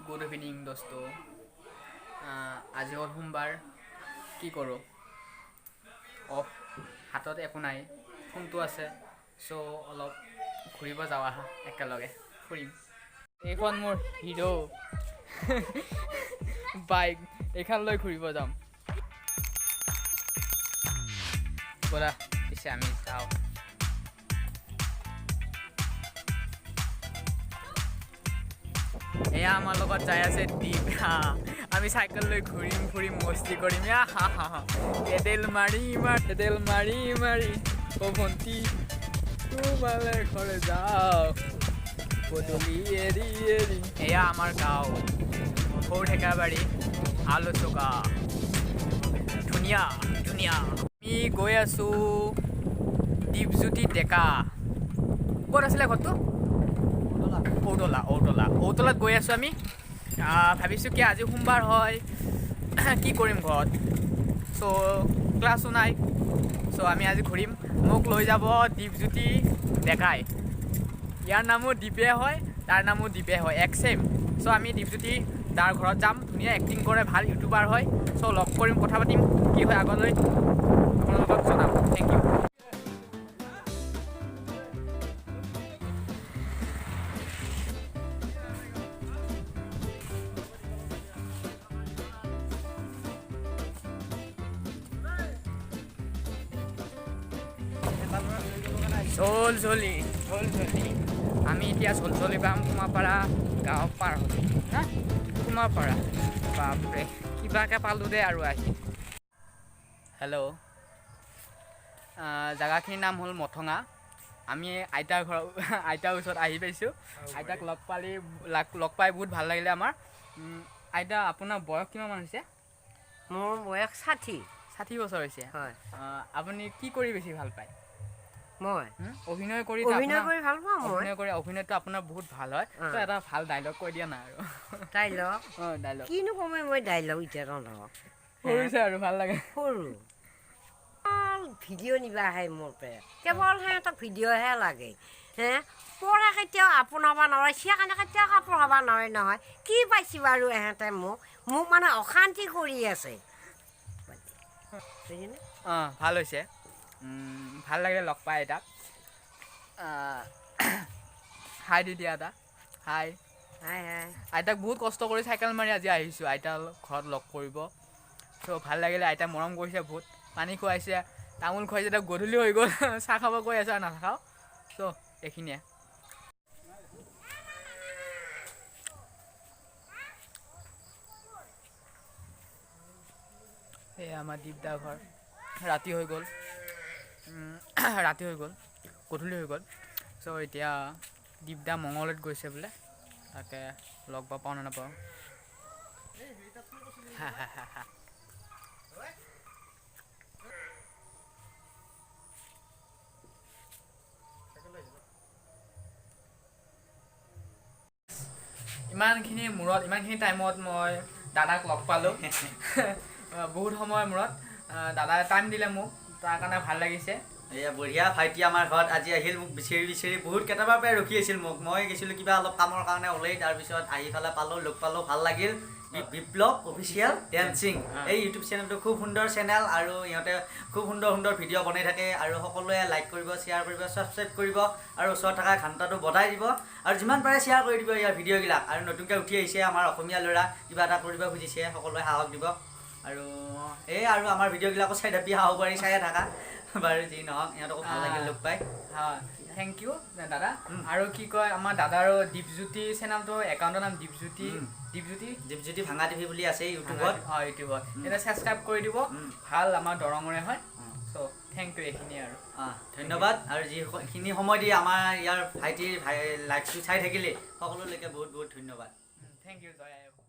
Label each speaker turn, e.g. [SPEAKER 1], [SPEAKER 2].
[SPEAKER 1] Good evening দোস্ত। আজি হ'ল সোমবাৰ। কি কৰোঁ? অফ, হাতত একো নাই, ফোনটো আছে। চ' অলপ ঘূৰিব যাওঁ আহা, একেলগে ফুৰিম। এইখন মোৰ হিৰ' বাইক, এইখন লৈ ঘূৰিব যাম। ব'লা পিছে আমি যাওঁ। এয়া আমাৰ লগত যাই আছে দীপ। আমি চাইকেল লৈ ঘূৰিম, ফুৰিম, মস্তি কৰিম। এয়া হা হা হা, পেডেল মাৰি মাৰি, পেডেল মাৰি মাৰি, অ ভণ্টি তোমালে ঘৰে যাওঁ, পদূলি এৰি এৰি। এয়া আমাৰ গাঁও সৰু ঠেকাবাৰী, আলুচকা। ধুনীয়া ধুনীয়া। আমি গৈ আছোঁ দীপজ্যোতি ডেকা। ক'ত আছিলে ঘৰটো? ঔতলা, ঔতলা, ঔতলাত গৈ আছোঁ আমি। ভাবিছোঁ কি আজি সোমবাৰ হয়, কি কৰিম ঘৰত? চ' ক্লাছো নাই। চ' আমি আজি ঘূৰিম। মোক লৈ যাব দীপজ্যোতি ডেকাই। ইয়াৰ নামো দীপে হয়, তাৰ নামো দীপে হয়, এক ছেইম। চ' আমি দীপজ্যোতি দাৰ ঘৰত যাম। ধুনীয়া এক্টিং কৰে, ভাল ইউটিউবাৰ হয়। চ' লগ কৰিম, কথা পাতিম, কি হয় আগলৈ আপোনালোকক জনাম। Thank U. ঝলঝলি ঝলঝলি। আমি এতিয়া ঝলঝলি পাম। কুমাৰপাৰা গাঁও পাৰ হ'লো হা, কুমাৰপাৰা। বাপৰে, কিবাকে পালোঁ দেই আৰু আহি। হেল্ল', জেগাখিনিৰ নাম হ'ল মথঙা। আমি আইতাৰ ঘৰ, আইতাৰ ওচৰত আহি পাইছোঁ। আইতাক লগ পালি, লগ পাই বহুত ভাল লাগিলে আমাৰ। আইতা, আপোনাৰ বয়স কিমান হৈছে?
[SPEAKER 2] মোৰ বয়স 60।
[SPEAKER 1] 60 বছৰ হৈছে?
[SPEAKER 2] হয়।
[SPEAKER 1] আপুনি কি কৰি বেছি ভাল পায়?
[SPEAKER 2] মই
[SPEAKER 1] অভিনয় কৰি?
[SPEAKER 2] অভিনয় কৰি ভাল পাওঁ মই।
[SPEAKER 1] অভিনয় কৰি, অভিনয়টো আপোনাৰ বহুত ভাল হয়। তো এটা ভাল ডাইলগ কৈ দিয়া না আৰু।
[SPEAKER 2] ডাইলগ?
[SPEAKER 1] অঁ, ডাইলগ।
[SPEAKER 2] কিনো কমে মই ডাইলগ এতিয়া তহঁতক?
[SPEAKER 1] সৰু আৰু ভাল লাগে।
[SPEAKER 2] সৰু ভিডিঅ' নিবা আহে মোৰ পৰা, কেৱল সিহঁতক ভিডিঅ'হে লাগে। হে পঢ়া কেতিয়াও আপোনাব নোৱাৰে, সেইকাৰণে কেতিয়াও কাপোৰ হ'ব নোৱাৰে নহয়। কি পাইছি বাৰু এহেঁতে? মোক মানে অশান্তি কৰি আছে, বুজিনে?
[SPEAKER 1] অঁ, ভাল হৈছে। ভাল লাগিলে লগ পাই আইতাক। হাই দি দিয়া এটা হাই।
[SPEAKER 2] হাই হাই।
[SPEAKER 1] আইতাক বহুত কষ্ট কৰি চাইকেল মাৰি আজি আহিছোঁ আইতাক ঘৰত লগ কৰিব। চ' ভাল লাগিলে। আইতাক মৰম কৰিছে বহুত, পানী খুৱাইছে, তামোল খুৱাইছে। এতিয়া গধূলি হৈ গ'ল, চাহ খাব কৈ আছে আৰু নাখাওঁ। চ' এইখিনিয়ে। এয়া আমাৰ দীপদা ঘৰ। ৰাতি হৈ গ'ল, ৰাতি হৈ গ'ল, গধূলি হৈ গ'ল। চ' এতিয়া দীপদা মঙলত গৈছে বোলে, তাকে লগ বা পাওঁ নে নাপাওঁ। হা হা হা হা। ইমানখিনি মূৰত, ইমানখিনি টাইমত মই দাদাক লগ পালোঁ। বহুত সময়ৰ মূৰত দাদাই টাইম দিলে মোক, তাৰ কাৰণে ভাল লাগিছে।
[SPEAKER 3] এয়া বঢ়িয়া ভাইটি আমাৰ ঘৰত আজি আহিল। মোক বিচাৰি বিচাৰি বহুত কেইটাবাৰ পৰাই ৰখি আছিল মোক। মই গৈছিলোঁ কিবা অলপ কামৰ কাৰণে ওলাই, তাৰপিছত আহি পেলাই পালোঁ, লগ পালোঁ, ভাল লাগিল। বিপ্লৱ অফিচিয়েল ডেন্সিং এই ইউটিউব চেনেলটো খুব সুন্দৰ চেনেল আৰু ইহঁতে খুব সুন্দৰ সুন্দৰ ভিডিঅ' বনাই থাকে। আৰু সকলোৱে লাইক কৰিব, শ্বেয়াৰ কৰিব, ছাবস্ক্ৰাইব কৰিব আৰু ওচৰত থকা ঘণ্টাটো বজাই দিব আৰু যিমান পাৰে শ্বেয়াৰ কৰি দিব ইয়াৰ ভিডিঅ'বিলাক। আৰু নতুনকৈ উঠি আহিছে আমাৰ অসমীয়া ল'ৰা, কিবা এটা কৰিব খুজিছে, সকলোৱে সাহস দিব। আৰু এই আৰু আমাৰ ভিডিঅ'বিলাকো চাই থাকি সাহস পাৰি চায়ে থাকা। বাৰু যি নহওক, ইহঁতকো ভাল লাগিল লগ পাই।
[SPEAKER 1] হয়, thank U দাদা। আৰু কি কয়, আমাৰ দাদাৰো দীপজ্যোতি চেনেলটো, একাউণ্টৰ নাম দীপজ্যোতি, দীপজ্যোতি,
[SPEAKER 3] দীপজ্যোতি ভাঙা টিভি বুলি আছে ইউটিউবত।
[SPEAKER 1] অঁ, ইউটিউবত তেতিয়া ছাবস্ক্ৰাইব কৰি দিব। ভাল, আমাৰ দৰঙৰে হয়। চ' thank U, এইখিনিয়ে আৰু।
[SPEAKER 3] ধন্যবাদ। আৰু যিখিনি সময় দি আমাৰ ইয়াৰ ভাইটিৰ ভাই লাইভটো চাই থাকিলে, সকলোলৈকে বহুত বহুত ধন্যবাদ।
[SPEAKER 1] Thank U. জয় আই অসম।